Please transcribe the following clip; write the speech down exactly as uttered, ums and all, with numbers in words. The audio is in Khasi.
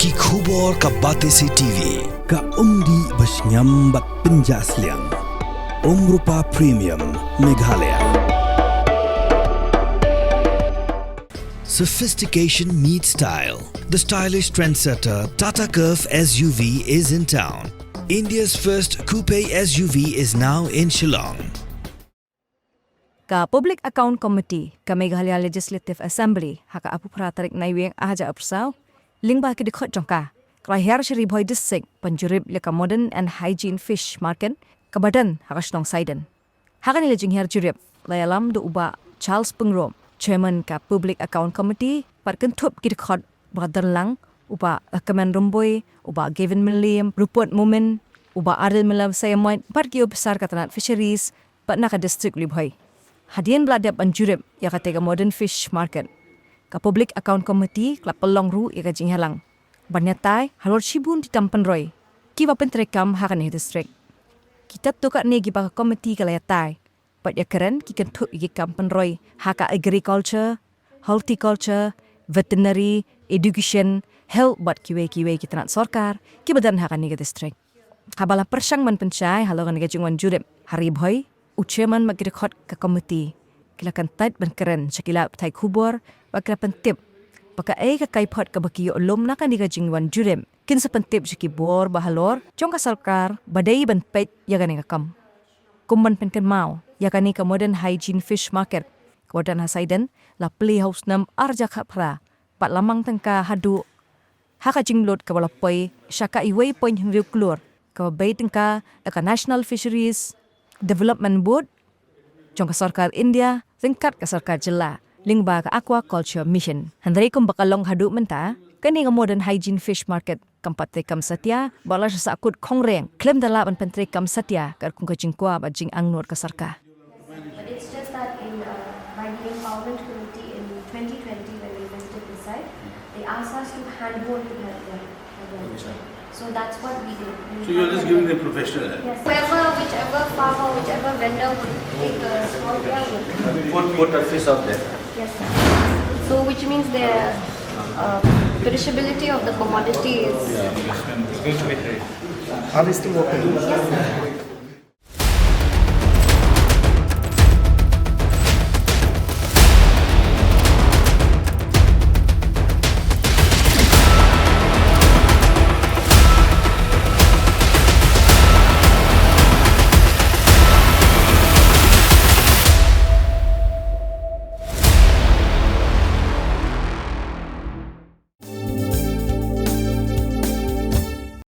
Ki khubor ka Batesi T V, ka umdih ba shngiam bad pynjah sliang. Umrupa Premium, Meghalaya. Sophistication meets style. The stylish trendsetter Tata Curvv S U V is in town. India's first coupe S U V is now in Shillong. Ka Public Account Committee ka Meghalaya Legislative Assembly ha ka arphew phra tarik Naiwieng ar hajar arphew saw, lyngba ki dkhot jong ka, ka la hiar sha Ri Bhoi District ban jurip ïa ka Modern and Hygiene Fish Market kaba don ha ka shnong Saiden. Ha kane ka jinghiar jurip la ïalam da u Bah Charles Pyngrope, Chairman ka Public Account Committee, bad kynthup ki dkhot ba la don lang, u Bah Lahkmen Rymbui, u Bah Gavin Mylliem, Rupert Momin, u Bah Ardil Miller Basaiawmoit, bad ki ophisar ka tnat Fisheries bad na ka District Ri Bhoi. Hadien ba la dep ban jurip ïa katei ka Modern Fish Market, ka Public Account Committee ka la pynlong ruh ïa ka jingïalang ban ïatai halor shibun ki kam pynroi kiba pyntreikam ha kane ka district. Kita to katne kiba ka committee ka la ïatai bad ïakren ki kynthup ïa ki kam pynroi ha ka agriculture, horticulture, veterinary, education, health bad kiwei kiwei ki tnat sorkar kiba don ha kane ka district. Haba la pyrshang ban pynshai halor kane ka jingwan jurip ha Ri Bhoi, u Chairman bad ki dkhot ka committee ki la kyntait ban kren sha ki lad pathai khubor bad ki la pyntip ba kaei ka kaiphod kaba ki ïoh lum na kane ka jingwan jurip kin sa pyntip sha ki bor ba halor jong ka sorkar ba dei ban peit ïa kane ka kam. Kum ban pynkynmaw, ïa kane ka Modern Hygiene Fish Market kaba don ha Saiden la plie ha u snem ar hajar khatphra bad la mang tyngka haduh ha ka jinglut kaba la poi sha ka uwei point hynriew klur kaba bei tyngka da ka National Fisheries Development Board jong ka sorkar India ryngkat ka sorkar jylla lyngba ka Aquaculture Mission. Hynrei kumba ka long haduh mynta, kane ka Modern Hygiene Fish Market kam pat treikam satia bad la shu sahkut khongriang khlem da lah ban pyntreikam satia katkum ka jingkwah bad jingangnud ka sorkar. But it's just that in, uh, by the Empowerment Committee in twenty twenty, when we visited this site, they asked us to handhold to help them. So that's what we did. We So you're just handheld giving them. Them professional help? Yes. Whoever, whichever farmer, whichever vendor would take a small beer would. Put, put a fish out there. Yes, sir. So which means the, uh, perishability of the commodity is. Are they still open? Yes, sir.